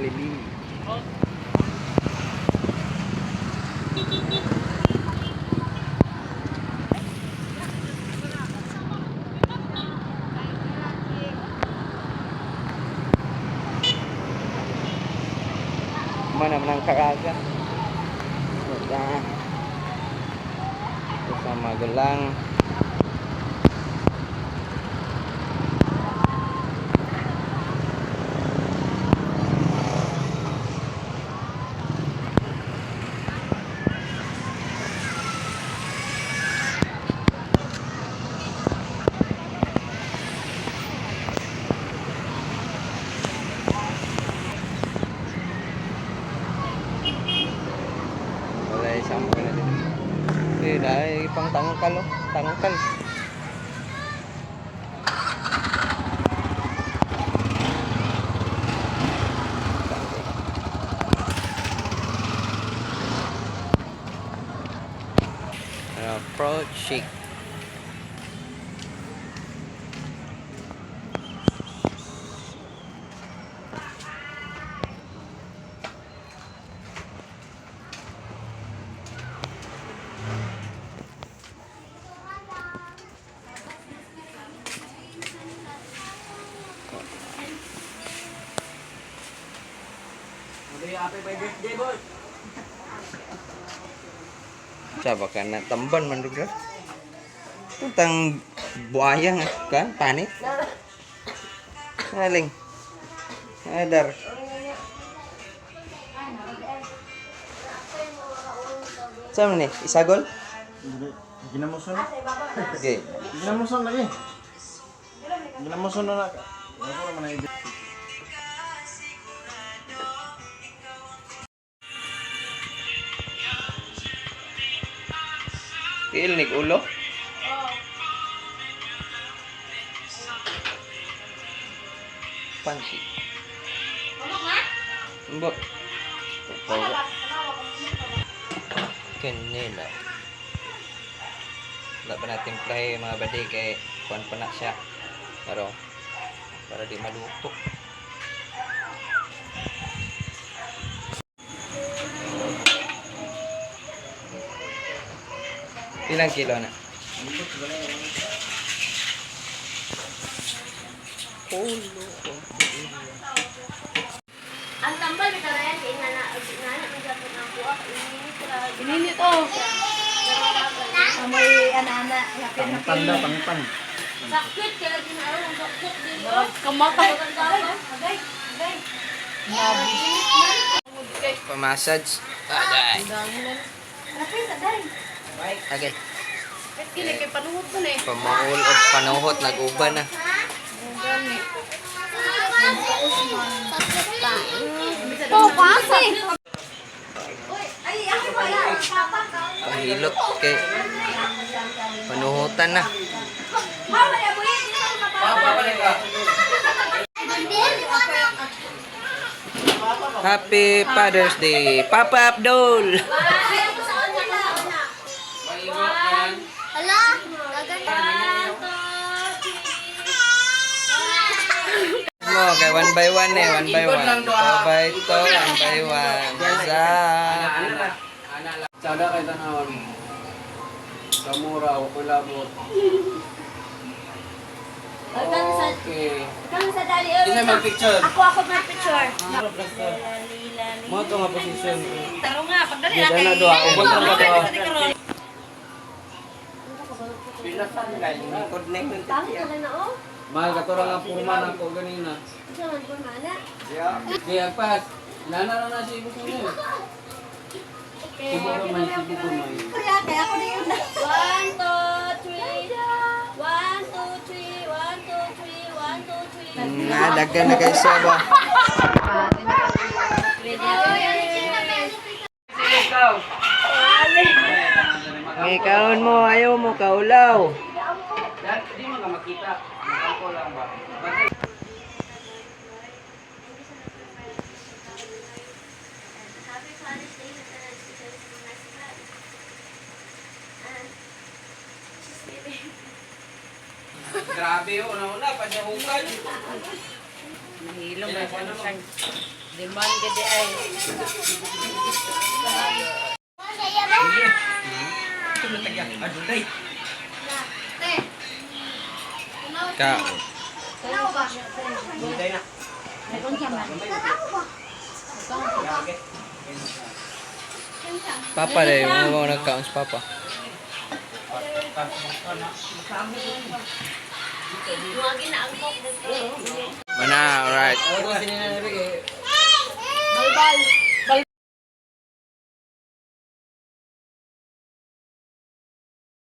Jollibee. Mana man ang karaga. Wala. Ito sa Magulang. Wala, isama ko na din. Eh, dahil pang tangkal oh. Tangkal. Ano, pro chic. Siya baka na tamban man lugar. Tang buaya nga kan panit. Aling. Adar. Saan ni? Isagol? Ginamuson na. Okay. Ginamuson lagi. Ginamuson na na. Ako naman na Tiil ni ulo. Pansi. Mbok. Kanila. Wala pa natin play mga badi kay kuan pa na siya. Pero para di maluto. Ilang kilo na? Ulo. Ang tambal may karayan kay nga na nga na may gapon ang kuha ininit ra. Ininit, oh. Amoy ana-ana. Pangpan daw, pangpan. Sakit kay lagi na aron sakit din. oh. Kamatay. Agay, agay, agay. Pamassage. Agay. Lapit agay. Agay. Kini kay panuhot man eh. Pamaul og panuhot nag-uban na. Gani. Oh, kasi. Ay, ako ba yan? Pahilot kay panuhutan na. Happy Father's Day, Papa Abdul. Hala, Mo kay one by one eh, one by one. Two by two, one by one. Sa Sada kay tanawon. Sa mura o kulabot. Okay. Kang sa dali. Hindi na mag-picture. Ako ako mag-picture. Mo to nga position. Taro nga, pagdali Di na kay. na doa. Ubod lang ka doa. Lingkod na yun. Pangit na na oh. Mahal ka to ra nga purma na ko ganina. Ito man po mana. Di agpas. Nana ra na si ibok niya. Sibo gamay, sibo gamay. Kaya kaya ako na yun. 1, 2, 3. 1, 2, 3. 1, 2, 3. 1, 2, 3. Na daghan na kay soba. Ngikaon mo, ayaw mo kaulaw. Di man ka makita. Ako lang ba. Happy Father's Day sa tanan, especially sa mga nasa sala. And, just kidding. Grabe oh, una-una pa siya hukay. Nahilom na siya siyang demand gadi ay. Kaon. Papa deh, mo mo nagkaon sa papa. Mana, alright. Ako sinina na bigay. Balbal.